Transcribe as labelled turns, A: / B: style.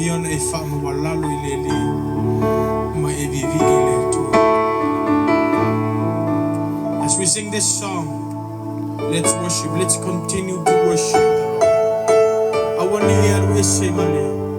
A: Manaomia ona e faamaualalo i le Alii ma e viivii i le Atua. As we sing this song, let's worship. Let's continue to worship the Lord. Aua ne i e alu ese ma le